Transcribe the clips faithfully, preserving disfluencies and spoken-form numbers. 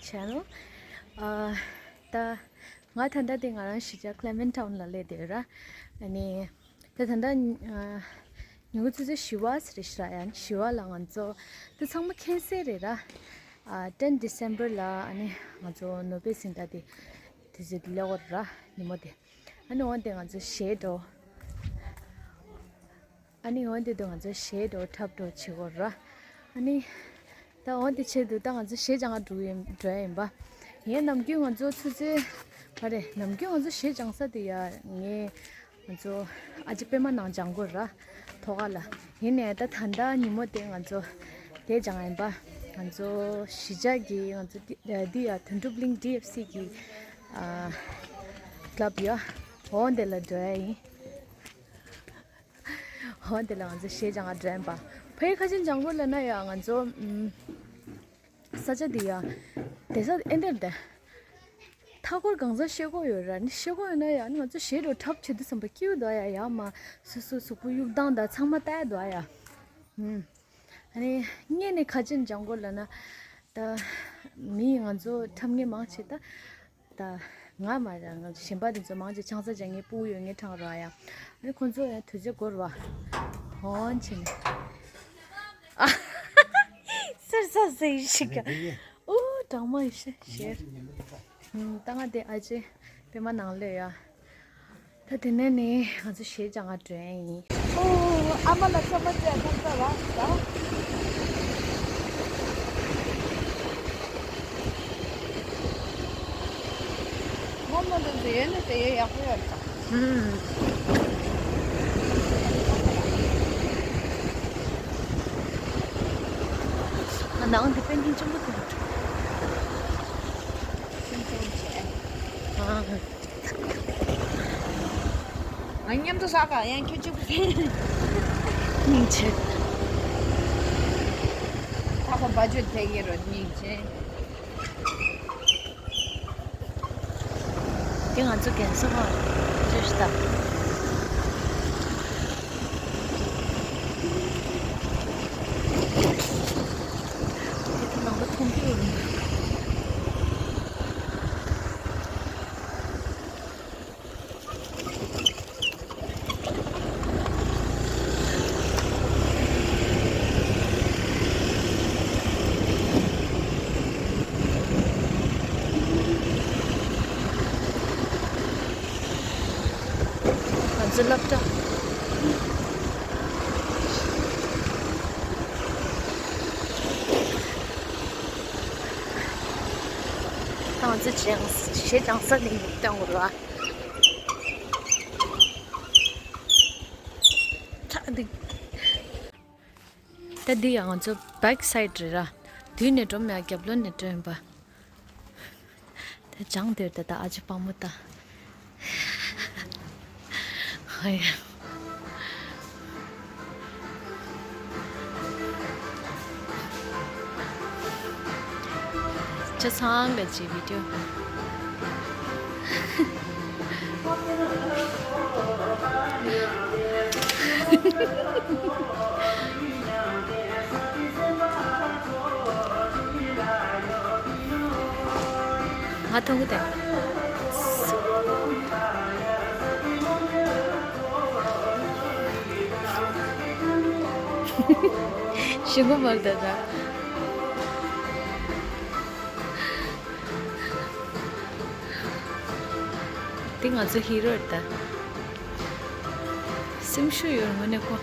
Channel. ཨ། ད་ང་ད་ལྟ་དེ་ང་རང་གཞིས་ཆགས་Clement Town ལ་སླེབས་བསྡད་ཡོད་ར། ཨ་ནི་ད་ད་ལྟ་ཨ་ཉིན་གུང་ཆུ་ཚོད་བཞི་པ་ཟེར་ཞིག་ར། ཡང་བཞི་པ་ལ་ང་ཚོ་འདི་ཚང་མ་མཁྱེན་གསལ་རེད་ར། ཨ། ten December ལ་ཨ་ནི་ང་ཚོ་ནོ་བེལ་གཟེངས་རྟགས་དེ་དེ་ཚོ་དེ་སླེབས་ཡོད་ར། ཉིན་མོ་དེ། ཨ་ནི་འོན་ཏེ་ང་ཚོ་གཞས་འགྲོ། ཨ་ནི་འོན་ཏེ་དུ་ང་ཚོ་གཞས་འགྲོ་འཁྲབ་འགྲོ་བྱེད་དགོས་ར། ཨ་ནི་ད་འོན་ཏེ་ཆེད་དུ་ད་ང་ཚོ་གཞས་སྦྱང་ག་འགྲོ་ཡིན་འགྲོ་ཡ་ཡིན་པ། ངས་ནམ་རྒྱུན་ང་ཚོ་ཆུ་ཚོད་མ་རེད། ནམ་རྒྱུན་ང་ཚོ་གཞས་སྦྱང་ས་དེ་ཡ་ངས་ང་ཚོ་ཨ་ཅེ་པད་མ་ནང་སྦྱང་དགོས་ར། ཐོག་ཁ་ལ། ཡིན་ནའི་ད་ད་ལྟ་ཉིན་མོ་དེ་ང་ཚོ་དེ་སྦྱང་ཡིན་པ། ང་ཚོ་གཞིས་ཆགས་ཀྱི་ང་ཚོ་འདི་འདི་ཡ་དོན་གྲུབ་གླིང་ཌི་ཨེཕ་སི་གི་ཨ་ཀླབ་ཡ་འོ་དེ་ལ་འགྲོ་ཡ་ཡིན། འོ་དེ་ལ་ང་ཚོ་གཞས་སྦྱང་ག་འགྲོ་ཡིན་པ། ཕ་གི་ཁ་ཆེམས་སྦྱང་དགོས་ལབ་ན་ཡ་ང་ཚོ་ཨམ་ས་ཆ་འདི་ཡ་དེ་ས་ཨེ་འདིར་དེ། མཐའ་འཁོར་གང་ས་ཤེལ་སྒོ་ཡོད་ར། ནི་ཤེལ་སྒོ་ཡོད་ན་ཡང་ང་ཚོ་གཞས་འགྲོ་འཁྲབ་བྱེད་དུས་ཙམ་པ་སྐྱིད་པོ་འདུག་ཡ། ཡ་མ་སོ་སོ་གཟུགས་པོ་གཡུག་སྟངས་དང་ཚང་མ་ལྟ་ཡ་འདུག་ཡ། ཨུམ། ཨ་ནི་སྔོན་ནས་ཁ་ཆེམས་སྦྱང་དགོས་ལབ་ན་ད་མི་ང་ཚོ་འཁྲབ་མཁན་མང་ཆེ་ད་ད་ང་མ་ར་ང་ཚོ་གཞན་པ་དེ་ཚོ་མང་ཆེ་ཆང་ས་སྦྱང་མཁན་སྤུ་གུ་ཡོད་མཁན་གྲས་རེད་ཡ། ཨ་ནི་ཁོང་ཚོ་ཡང་དུས་ཚོད་འགོར་བ་འོན་ཆེ་ནས། ཨ། ཟེར་ས་ཟེར་ཞིག་ག་ཨོ་དྲང་མ་ཡིན་ཤེས་ཤེར། ད་ང་དེ་ཨ་ཅེ་པད་མ་ནང་ལོས་ཡ། ད་དེ་ནས་ནི་ང་ཚོ་གཞས་སྦྱང་ག་འགྲོ་ཡ་ཡིན། ཨོ་ཨ་མ་ལ་ཚོད་མ་བྱས་ཐམ་ས་ལ་ལ། མོ་མོ་འདི་ཚོ་ཡོད་ནི་དེ་ཡོད་ཡག་པོ་ཡོད་རེད་ད། ཨུམ། ང་ནང་དེ་པན་ཐིན་ཆེན་པོ་དེ་རེད། ཨ། ང་མཉམ་དུ་ཟ་ག་ཡང་ཁྱོད་གཅིག་པུ་ཟ། སྙིང་རྗེ། ད་ཁོ་བ་ཇོད་དེ་གི་རོ་སྙིང་རྗེ། དེ་ང་ཚོ་རྒན་གསོ་ཁང་རེད་ཤག་དེ་ད་ནང་པ་མཐོང་གི་ཡོད་རེད། ང་ཚོ་སློབ་གྲྭ། ད་ང་ཚོ་སྦྱང་གཞས་སྦྱང་ས་ནས་སྟོན་དགོས་རེད་བ། ཁྲག་འདི། ད་འདི་ཡང་ང་ཚོ་བེག་སའིཌ་རེད་ར། མདུན་ནས་འགྲོ་མེད་རྒྱབ་ལོགས་ནས་འགྲོ་ཡིན་པ། ད་སྦྱང་འདིར་ད་ད་ཨ་ཅེ་དཔའ་མོ་ད། ཧོ་ཡ། ཆ་ཚང་ག་ཅི་བི་ཌིའོ། ང་མཐོང་གི་དེ། ཞི་མོ་མར་ད་ད། འདི་ང་ཚོ་ཧི་རོ་རེད་ད། སེམས་ཤུགས་ཡོད་ངོ་ནས་ཁོ།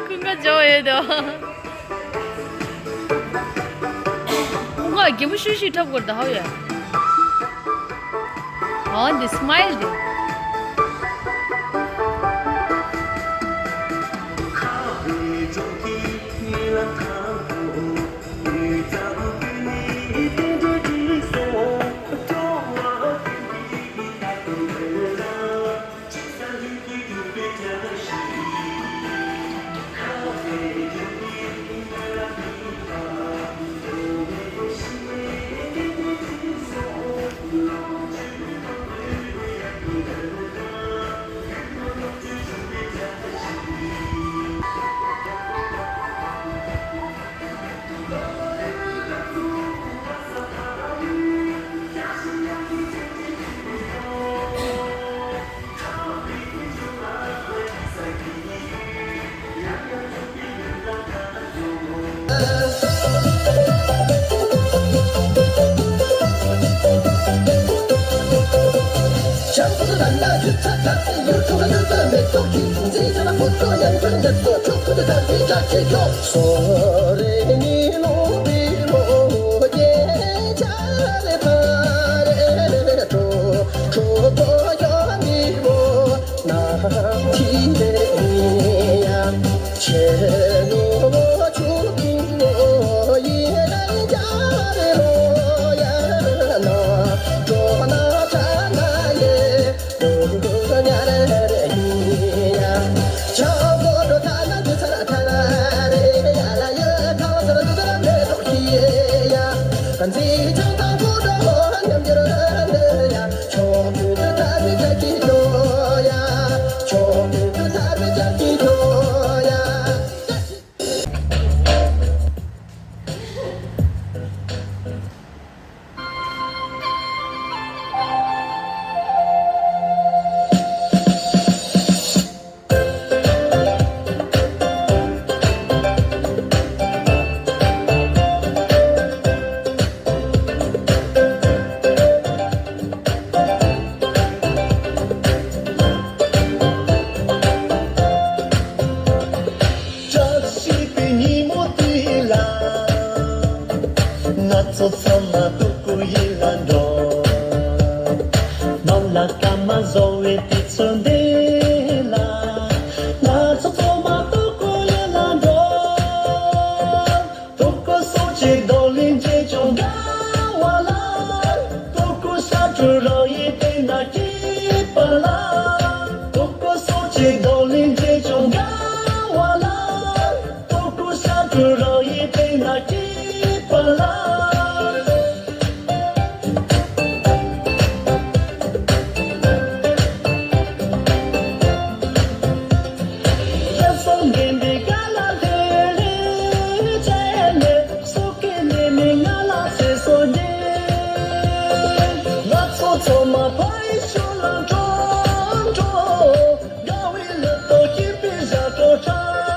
ཀུན་དགའ་ཇོ་ཡོད་དོ། ཀུན་དགའ་གད་མོ་ཤུ་ཤུ་འཁྲབ་དགོས་ད་ཧ་ཡ། ཨོ་འདི་སྨའིལ་འདི། བཀྲ་ཤིས་པའི་ཉིན་མོ་དེ་ལ། ང་ཚོ་ཚང་མ་སྤྲུལ་སྐུ་ཡིད་ལ་འགྲོ། ནང་ལ་སྐར་མ་བཟོ་བའི་དུས་ཚོད་འདི་ལ། ང་ཚོ་ཚང་མ་སྤྲུལ་སྐུ་ཡིད་ལ་འགྲོ། སྤྲུལ་སྐུ་སོགས་ཀྱི་རྡོ་ལིང་རྗེས་ཀྱང་དགའ་བ་ལ། སྤྲུལ་སྐུ་ཤ་དྲུག་རང་ཡིན་པས་ན་སྐྱིད་པ་ལ། སྤྲུལ་སྐུ་སོགས་ཀྱི་རྡོ་ལིང་རྗེས་ཀྱང་དགའ་བ་ལ། སྤྲུལ་སྐུ་ཤ་དྲུག་རང་ཡིན་པས་ན་སྐྱིད་པ་ལ། སོ་འདི། ང་ཚོ་ཚང་མ་ཕ་ཡི་ཤོ་ལ་འགྲོ་འགྲོ། དགའ་བའི་གླུ་དང་སྐྱིད་པའི་ཞབས་བྲོ་འཁྲབ།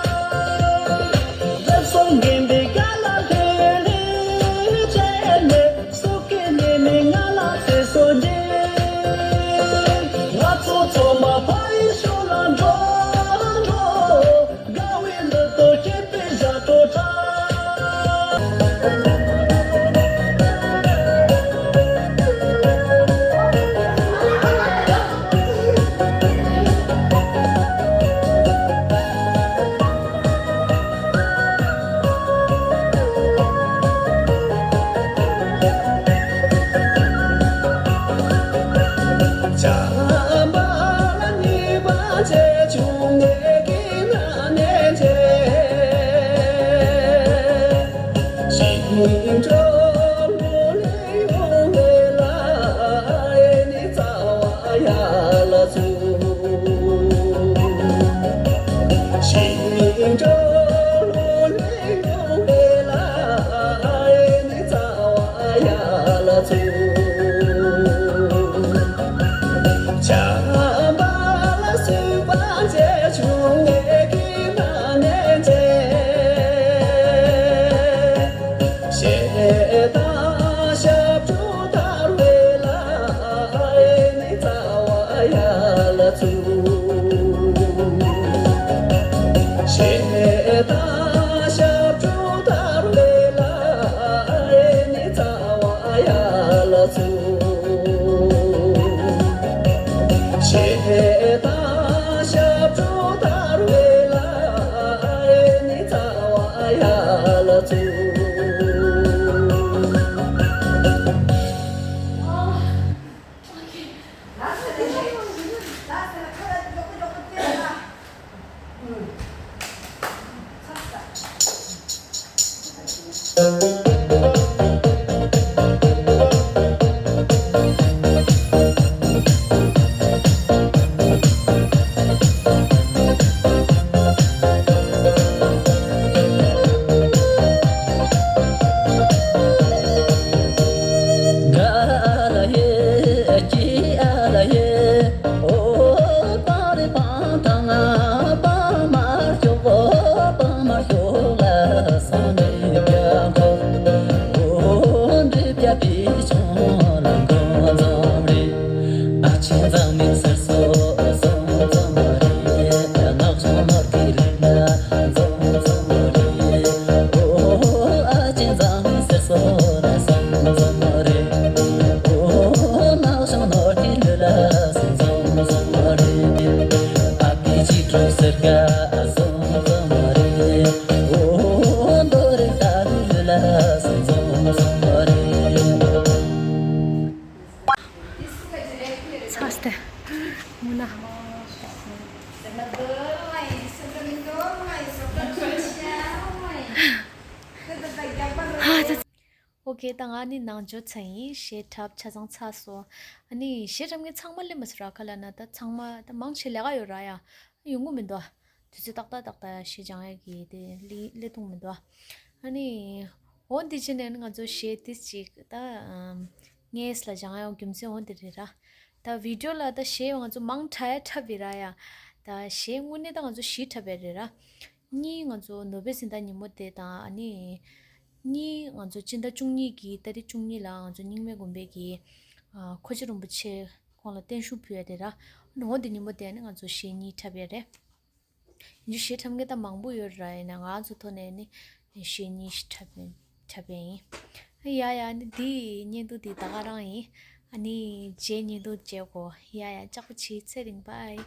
ཨོ་ཁེ། ད་ང་ནི་ནང་འབྱོར་ཚར་ཡིན། གཞས་འཁྲབ་ཆ་ཚང་ཚར་སོང་། ཨ་ནི་གཞས་འཁྲབ་མཁན་ཚང་མ་སླེབས་མ་སོང་ར། ག་ལབ་ན་ད་ཚང་མ་ད་མང་ཆེ་ལས་ཀ་ཡོད་ར་ཡ། ཡོང་གི་མི་འདུག་དུས་ཚོད་ཏག་ཏག་ཏག་ཏག་གཞས་སྦྱང་ཡ་གི་དེ་སླེབས་སླེབས་ཐུབ་མི་འདུག་ཨ་ནི་འོ་འདི་བྱས་ནས་ང་ཚོ་གཞས་དེ་ཅིག་ད་ངས་ལ་སྦྱང་ཡ་རྒྱུ་མཚན་འོ་འདི་རེད་ར། ད་བི་ཌིའོ་ལ་ད་གཞས་ང་ཚོ་མང་དྲགས་འཁྲབ་པ་ར་ཡ། ད་གཞས་དངོས་གནས་ད་ང་ཚོ་བཞི་འཁྲབ་པ་རེད་ར། གཉིས་ང་ཚོ་ནོ་བེལ་གཟེངས་རྟགས་ཉིན་མོ་དེ་དང་། ཨ་ནི་གཉིས་ང་ཚོ་སྤྱི་ཟླ་བཅུ་གཉིས་ཀྱི་ཏ་རིག་བཅུ་གཉིས་ལ་ང་ཚོ་རྙིང་མའི་དགོན་པའི་གི་ཨ་ཁོ་ཆུ་རིན་པོ་ཆེ་ཁོང་ལ་བརྟན་བཞུགས་ཕུལ་ཡ་དེ་ར། ཨ་ནི་འོ་དེ་ཉིན་མོ་དེ་ནི་ང་ཚོ་གཞས་གཉིས་འཁྲབ་ཡ་རེད། ཡིན་རྒྱུ་གཞས་འཁྲབ་མཁན་ད་མང་པོ་ཡོད་ར། ཡིན་ན་ང་ཚོ་ཐོག་ནས་ནི་གཞས་གཉིས་ཤིག་འཁྲབ་ཡིན་འཁྲབ་ཡ་ཡིན། ཡ་ཡ། ཨ་ནི་འདི་བརྙན་ཐུང་འདི་ད་ག་རང་ཡིན། ཨ་ནི་རྗེས་བརྙན་ཐུང་མཇལ་གོ། ཡ་ཡ། ཅག་པོ་བྱེད། ཚེ་རིང་། བྷའི།